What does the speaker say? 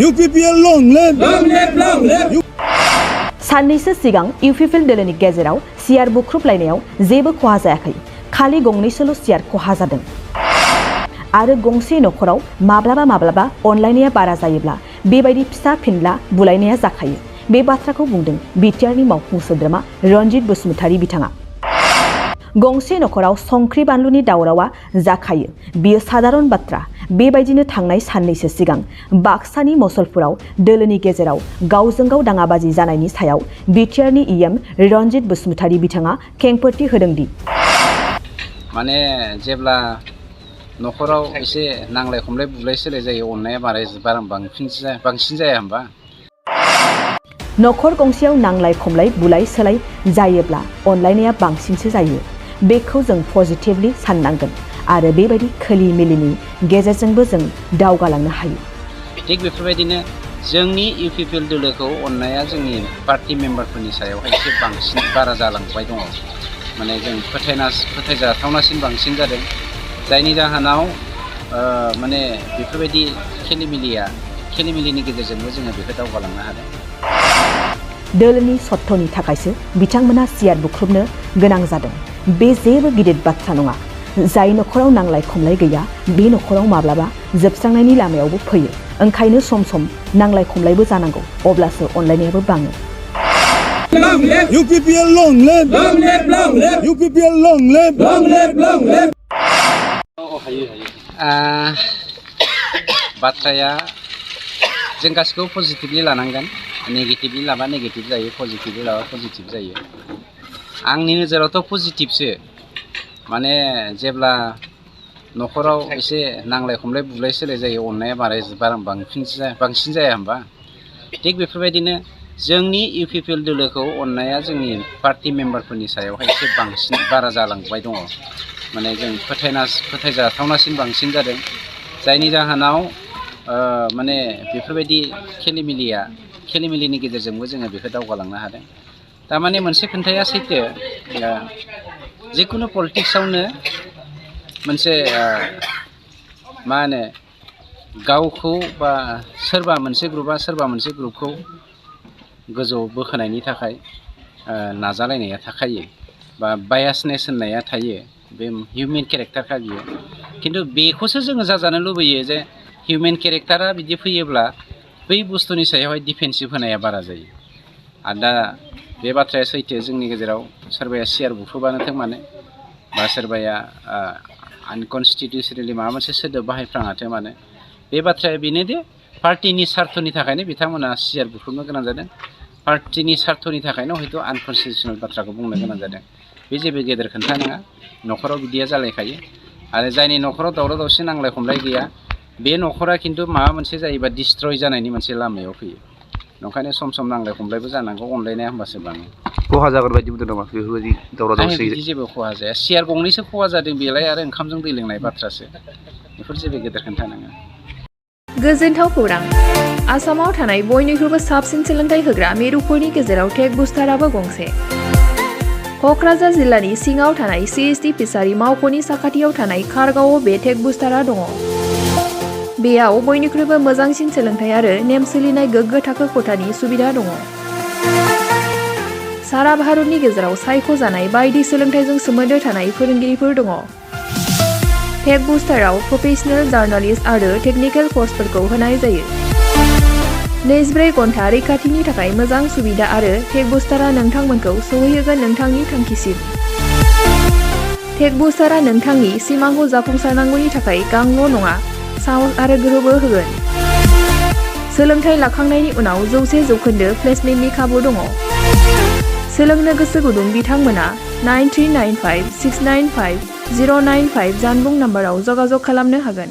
UPPL long live! Long live! Long live! साननैसो सिगां UPPL दोलोनि गेजेराव सियार बुख्रुबलायनायाव जेबो खहा जायाखै, खालि गंनैसोल' सियार खहा जादों। आरो गंसे नखराव माब्लाबा अनलायनाया बारा जायोब्ला बेबायदि फिसा फिनला बुलायनाया जाखायो। बे बाथ्राखौ बुंदों बिटिआरनि मावफुं सोद्रोमा रन्जित बसुमतारी बिथाङा। गंसे नखराव संख्रि बानलुनि दावरावा जाखायो, बियो साधारन बाथ्रा। बेबायदिनो थांनाय साननैसो सिगां बाक्सानि मसलपुराव दोलोनि गेजेराव गावजों गाव दाङाबाजि जानायनि सायाव बिटिआरनि इएम रन्जित बसुमतारी बिथाङा खेंफोरथि होदोंदि माने जेब्ला नखराव एसे नांलाय खमलाय बुलाय सोलाय जायो, अननाया बांसिन जाया होनबा? नखर गंसेयाव नांलाय खमलाय बुलाय सोलाय जायोब्ला अनलायनाया बांसिनसो जायो। बेखौ जों पजिटिभलि साननांगोन आरो बेबायदि खोलि मिलिनि गेजेरजोंबो जों दावगालांनो हायो। थिग बेफोरबायदिनो जोंनि इउपिपिएल दोलोखौ अननाया जोंनि पार्टी मेम्बारफोरनि सायावहाय एसे बांसिन बारा जालांबाय दङ। माने जों फोथायजाथावनासिन बांसिन जादों, जायनि जाहोनाव माने बेफोरबायदि खेलिमिलिनि गेजेरजोंबो जोङो बेखौ दावगालांनो हादों। दोलोनि सत्तनि थाखायसो बिथांमोना सियार बुख्रुबनो गोनां जादों। बे जेबो गिदिर बाथ्रा नङा। जाय नखराव नांलाय खमलाय गैया बे नखराव माब्लाबा जोबस्रांनायनि लामायावबो फैयो। ओंखायनो सम सम नांलाय खमलायबो जानांगौ, अब्लासो अनलायनायाबो बाङो। UPPL long live! Long live! Long live! UPPL long live! Long live! Long live! बाथ्राया जों गासिखौबो पजिटिभलि लानांगोन। नेगेटिभलि लाबा नेगेटिभ जायो, पजिटिभलि लाबा पजिटिभ जायो। आंनि नोजोरावथ' पजिटिभसो। माने जेब्ला नखराव एसे नांलाय खमलाय बुलाय सोलाय जायो, अननाया बांसिन जाया होनबा? थिग बेफोरबायदिनो जोंनि इउपिपिएल दोलोखौ अननाया जोंनि पार्टी मेम्बारफोरनि सायावहाय एसे बांसिन बारा जालांबाय दङ। माने जों फोथायजाथावनासिन बांसिन जादों, जायनि जाहोनाव माने बेफोरबायदि खेलिमिलिनि गेजेरजोंबो जोङो बेखौ दावगालांनो हादों। थारमाने मोनसे खोन्थाया सैथो, जिखुनु पलिटिक्सआवनो मोनसे मा होनो गावखौ बा सोरबा मोनसे ग्रुपखौ गोजौआव बोखोनायनि थाखाय नाजालायनाया थाखायो, बा बायासनेस होननाया थायो। बे हिउमेन केरेक्टारखा बियो। खिन्थु बेखौसो जोङो जाजानो लुबैयो जे हिउमेन केरेक्टारा बिदि फैयोब्ला बै बुस्थुनि सायावहाय डिफेन्सिभ होनाया बारा जायो। आरो दा बे बाथ्राया सैथो, जोंनि गेजेराव सोरबाया सियार बुख्रुबानोथों मानो, बा सोरबाया आनकनस्टिटिउसनेलि माबा मोनसे सोदोब बाहायफ्राङाथों मानो, बे बाथ्राया बेनोदि पार्टीनि सार्थनि थाखायनो बिथांमोना सियार बुख्रुबनो गोनां जादों। पार्टीनि सार्थनि थाखायनो हयथ' आनकनस्टिटिउसनेल बाथ्राखौ बुंनो गोनां जादों। बे जेबो गेदेर खोन्था नङा। नखराव बिदिया जालायखायो। आरो जायनि नखराव दावराव दावसि नांलाय खमलाय गैया, बे नखरा खिन्थु माबा मोनसे जायोबा डिस्ट्रय जानायनि मोनसे लामायाव फैयो। ओंखायनो सम सम नांलाय खमलायबो जानांगौ, अनलायनाया होमबासो बाङो। खहा जागोन बायदि बुंदों नामा बेफोरबायदि दावराव दावसि? बिदि जेबो खहा जाया। सियार गंनैसो खहा जादों, बेलाय आरो ओंखामजों दै लोंनाय बाथ्रासो। बेफोर जेबो गेदेर खोन्था नङा। गोजोनथाव खौरां! आसामाव थानाय बयनिख्रुइबो साबसिन सोलोंथाइ होग्रा मिरुफोरनि गेजेराव टेक बुस्टाराबो गंसे। क'क्राझार जिल्लानि सिङाव थानाय CST फिसारि मावख'नि साखाथियाव थानाय खारगावआव बे टेक बुस्टारा दङ। बेयाव बयनिख्रुइबो मोजांसिन सोलोंथाइ आरो नेम सोलिनाय गोग्गो थाखो खथानि सुबिदा दङ। सारा भारतनि गेजेराव सायख'जानाय बायदि सोलोंथाइजों सोमोन्दो थानाय फोरोंगिरिफोर दङ। टेक बुस्टाराव प्रफेशनेल, जार्नालिस्ट आरो टेकनिकेल कर्सफोरखौ होनाय जायो। 24 घन्टा रैखाथिनि थाखाय मोजां सुबिदा आरो टेक बुस्टारा नोंथांमोनखौ सौहैहोगोन नोंथांनि थांखिसिम। टेक बुस्टारा नोंथांनि सिमांखौ जाफुंसारनांगौनि थाखाय गांल' नङा, साहस आरो गोहोबो होगोन। सोलोंथाइ लाखांनायनि उनाव 100% प्लेसमेन्टनि खाबु दङ। सोलोंनो गोसो गुदुं बिथांमोना 9395695095 जानबुं नाम्बाराव जगाजग खालामनो हागोन।